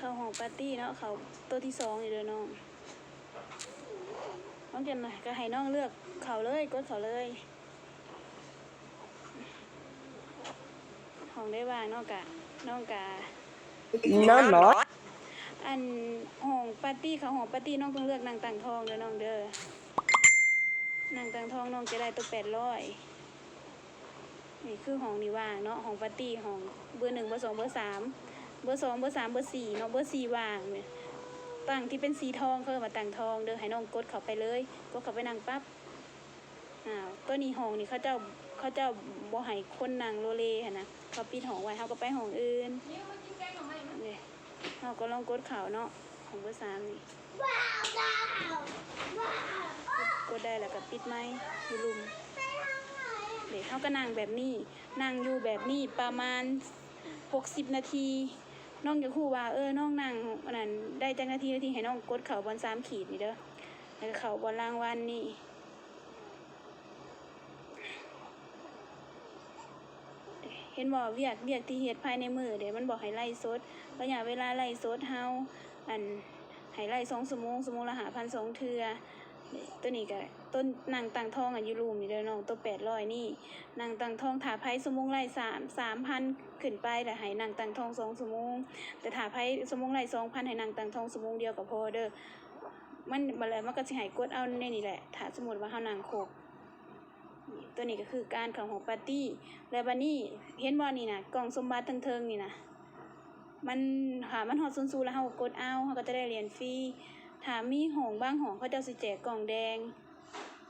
ເຂົ້າຫ້ອງປາຕີ້ເນາະ ເຂົ້າໂຕທີສອງນີ້ເດີນ້ອງ. ຫຼັງຈາກນັ້ນກະໃຫ້ນ້ອງເລືອກເຂົ້າເລີຍ ກົດເຂົ້າເລີຍ. ຫ້ອງໃດວ່າງນ້ອງກະ ນ້ອງກະ ນອນເນາະ. ອັນຫ້ອງປາຕີ້ ເຂົ້າຫ້ອງປາຕີ້ ນ້ອງຕ້ອງເລືອກນັ່ງຕັ້ງທ້ອງເດີນ້ອງເດີ. ນັ່ງຕັ້ງທ້ອງນ້ອງຈະໄດ້ໂຕແປດຮ້ອຍ. ນີ້ຄືຫ້ອງນີ້ວ່າງເນາະ ຫ້ອງປາຕີ້ ຫ້ອງເບີໜຶ່ງ ເບີສອງ ເບີສາມ ເບີສອງ ເບີສາມ ເບີສີ່ເນາະ ເບີສີ່ວ່າງ. ຕັ້ງທີ່ເປັນສີທອງ ເຂົາເອີ້ນວ່າຕັ້ງທ້ອງເດີ. ໃຫ້ນ້ອງກົດເຂົ້າໄປເລີຍ ກົດເຂົ້າໄປນັ່ງປັບ. ອາ ໂຕນີ້ຫ້ອງນີ້ເຂົາເຈົ້າ ເຂົາເຈົ້າບໍ່ໃຫ້ຄົນນັ່ງໂລເລຫັ້ນນະ ເຂົາປິດຫ້ອງໄວ້ ເຮົາກໍໄປຫ້ອງອື່ນ. ເຮົາກໍລອງກົດເຂົ້າເນາະ ຫ້ອງເບີສາມນີ້ ກົດໄດ້ແລ້ວກໍປິດໄມຢູ່ລຸ່ມ. ເດ ເຮົາກໍນັ່ງແບບນີ້ ນັ່ງຢູ່ແບບນີ້ປະມານຫົກສິບນາທີ. ນ້ອງຢາກຮູ້ວ່າ ເອີ ນ້ອງນັ່ງອັນນັ້ນໄດ້ຈັກນາທີ ນາທີ ໃຫ້ນ້ອງກົດເຂົ້າບ່ອນສາມຂີດນີ້ເດີ ແລ້ວກໍເຂົ້າບ່ອນລາງວັນນີ້. ເຫັນບໍ່ ວຽກ ວຽກທີ່ເຮັດພາຍໃນມື້ເດ ມັນບອກໃຫ້ໄລຟ໌ສົດ ໄລຍະເວລາໄລຟ໌ສົດເຮົາ ອັນ ໃຫ້ໄລຟ໌ສອງຊົ່ວໂມງ ຊົ່ວໂມງລະຫ້າພັນສອງເທື່ອ. ໂຕນີ້ກະ ໂຕນັ່ງຕັ້ງທ້ອງຢູ່ລຸ່ມນີ້ເດີນ້ອງ ໂຕແປດຮ້ອຍນີ້ ນັ່ງຕັ້ງທ້ອງ. ຖ້າໃຜຊົ່ວໂມງໄລຟ໌ສາມ ສາມພັນຂຶ້ນໄປ ລະໃຫ້ນັ່ງຕັ້ງທ້ອງສອງຊົ່ວໂມງ ແຕ່ຖ້າໃຜຊົ່ວໂມງໄລຟ໌ສອງພັນ ໃຫ້ນັ່ງຕັ້ງທ້ອງຊົ່ວໂມງດຽວກໍພໍເດີ. ມັນ ບາດແລ້ວມັນກໍຊິໃຫ້ກົດເອົາໃນນີ້ແຫຼະ ຖ້າສົມມຸດວ່າເຮົານັ່ງຄົບ. ໂຕນີ້ກໍຄືການເຂົ້າຫ້ອງປາຕີ້. ແລ້ວບາດນີ້ເຫັນບໍ່ນີ້ນະ ກ່ອງສົມບັດເທິງໆນີ້ນະ ມັນ ຖ້າມັນຮອດສູນສູນແລ້ວເຮົາກໍກົດເອົາ ເຮົາກໍຈະໄດ້ຫຼຽນຟຣີ. ຖ້າມີຫ້ອງບາງຫ້ອງເຂົາເຈົ້າຊິແຈກກ່ອງແດງ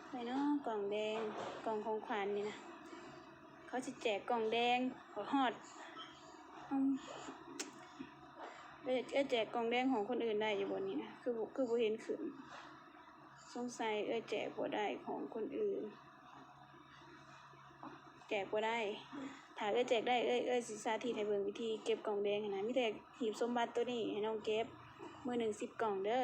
ໄປເນາະ ກ່ອງແດງ ກ່ອງຂອງຂວັນນີ້ນະ ເຂົາຊິແຈກກ່ອງແດງ. ຮອດ ອືມ ເອື້ອຍ ເອື້ອຍແຈກກ່ອງແດງຂອງຄົນອື່ນໄດ້ຢູ່ບໍ່ນີ້ນະ ຄື ຄືບໍ່ເຫັນຂຶ້ນ. ສົງໄສເອື້ອຍແຈກບໍ່ໄດ້ຂອງຄົນອື່ນ ແຈກບໍ່ໄດ້. ຖ້າເອື້ອຍແຈກໄດ້ ເອື້ອຍ ເອື້ອຍຊິສາທິດໃຫ້ເບິ່ງວິທີເກັບກ່ອງແດງຫັ້ນນະ. ມີແຕ່ ຫີບສົມບັດໂຕນີ້ໃຫ້ນ້ອງເກັບ ມື້ໜຶ່ງສິບກ່ອງເດີ.